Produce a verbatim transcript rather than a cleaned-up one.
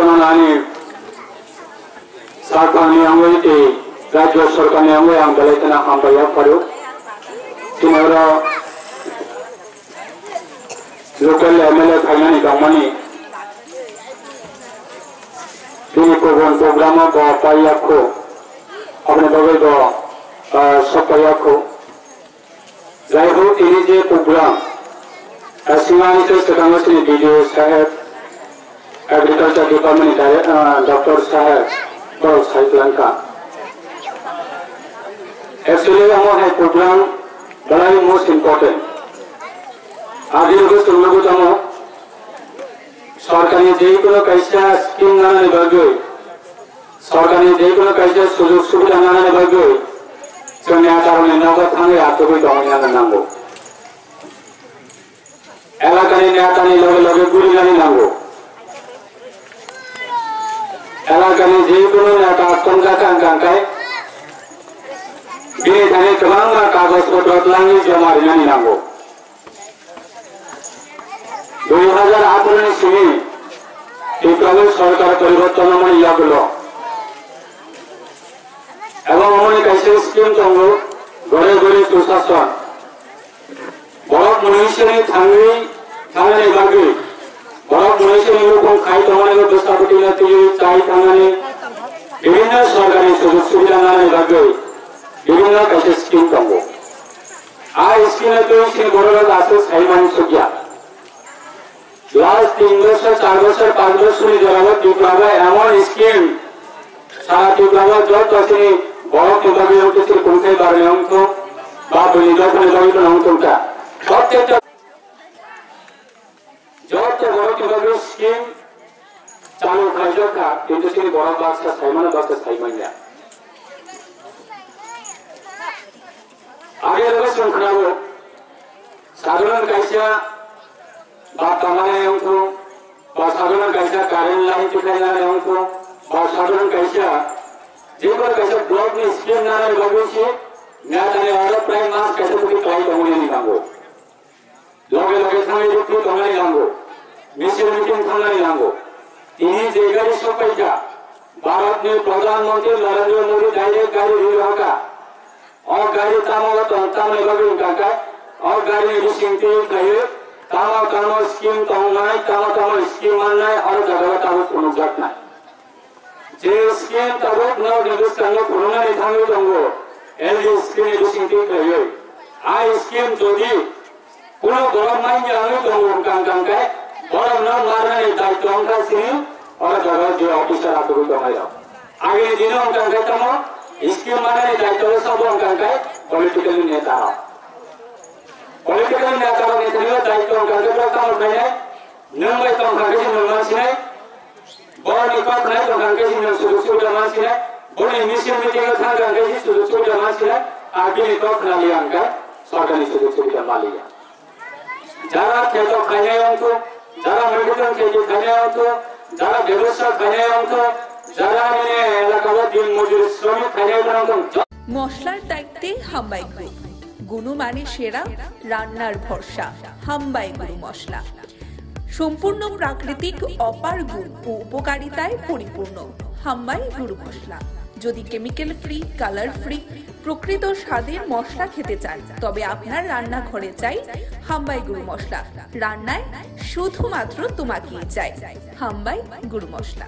Ani sarkarni angwi tei rajya sarkarni angwi ang belai kheno hambai yapharo. Chini oro local M L A phainani tongmani bini kubun program-o bo paiyakho, aboni bagwi bo, ah, sok paiyakho. Jaihok, tini je program, ah, singani se swkango chini B D O saheb, Agriculture Department ni dire-, ah, Doctor saheb, borok sai kwlangkha. Actually, omo hai program belai most important. Adi rwgwi chwng nugwi tongo, sorkarni je kono kaisa scheme nanani bagwi, sorkarni je kono kaisa sujog subida nanani bagwi, chwng netarokni nogo thangwi achugwi tongwi nangna nango. Elakani netani loge loge gurinani nango. Elakani je kono neta tongjakha wngkha khe, bini thani kwbangma kagoj potro twlangwi joma rinani nango. Dui hajar atharo ni simi Tripura o sorkar poriborton wngmani yagulo, ebong omoni kaisa scheme tongo, Ghare Ghare Sushashan. Borok mwnwisini thangwi thangnani bagwi, borok mwnwisini nukhung khai tongmani bwsa bwtwino twiwi chai thangnani bibhinno sorkari sujog subida nanani bagwi bibhinno kaisa scheme tongo. A scheme-o twiwi chini bororok aswk sai mansukya. Last tin bosor, char bosor, panch bosorni jorao Tripura bai emon scheme, sara Tripura o joto chini borokni bagwi wngkhe chini kungthai barani wngkho, ba buini dophani bagwi wngkha. Prottekta joto borokni bagwi scheme chalu khlaijak kha, kintu chini borok baksa sai mano, baksa sai manya. Age loge chwng khwnao, sadharon kaisa bata manai wngkho, ba sadharon kaisa current line tikhlainani wngkho, ba sadharon kaisa jekunu kaisa block ni scheme nanani bagwi se netani oro prai mas kaisa buki kwlai tongmani nango. Loge loge thangwi rukwi tongnani nango, misil meeting thangnani nango. Tini je gari sokpaikha, Bharatni Pradhan Mantri Narendra Modi direct gari ri rohorkha. O gari tamo tong tamni bagwi wngkha khe, o gari ni bising twi khlaiwi tamo tamo scheme tongnai, tamo tamo scheme mannai, oro jaga o tabuk phunukjaknai. Je scheme tabuk norokni bwskango phunuknani thangwi tongo, L D scheme ni bising twi khlaiwi. A scheme jodi kuno borok manya wngwi tongo wngkha wngkha khe, borokno marnani daitwa wngkha chini oro jaga je officer achugwi tongnai rok. Agini dino wngkha khe tamo scheme manani daitwa sabo wngkha khe political neta rok. Political neta rokni thani daitwa wngkha khe borok tamo khainai, nwng bai tongkha khe se nwng mansinai, borokni kok khnai tongkha khe se nwng sujug subida mansinai, borokni misil meeting o thangkha khe se sujug subida mansinai, abini kok khna liya wngkha sorkarni sujug subida maliya. Jara theto khainai wngkho, jara mwkhwtwng kheti khainai wngkho, jara bebsa khainai wngkho, jara nini elakao din mojuri sromik khainai wngkho. মশলার দায়িত্বে হাম্বাই গ্রুপ। গুণমানে সেরা, রান্নার ভরসা। হাম্বাই গুরু মশলা। সম্পূর্ণ প্রাকৃতিক অপার গুণ ও উপকারিতায় পরিপূর্ণ। হাম্বাই গুরু মশলা। যদি কেমিক্যাল ফ্রি, কালার ফ্রি, প্রকৃত স্বাদের মশলা খেতে চান, তবে আপনার রান্নাঘরে চাই হাম্বাই গুরু মশলা। রান্নায় শুধুমাত্র তোমাকেই চাই হাম্বাই গুরু মশলা।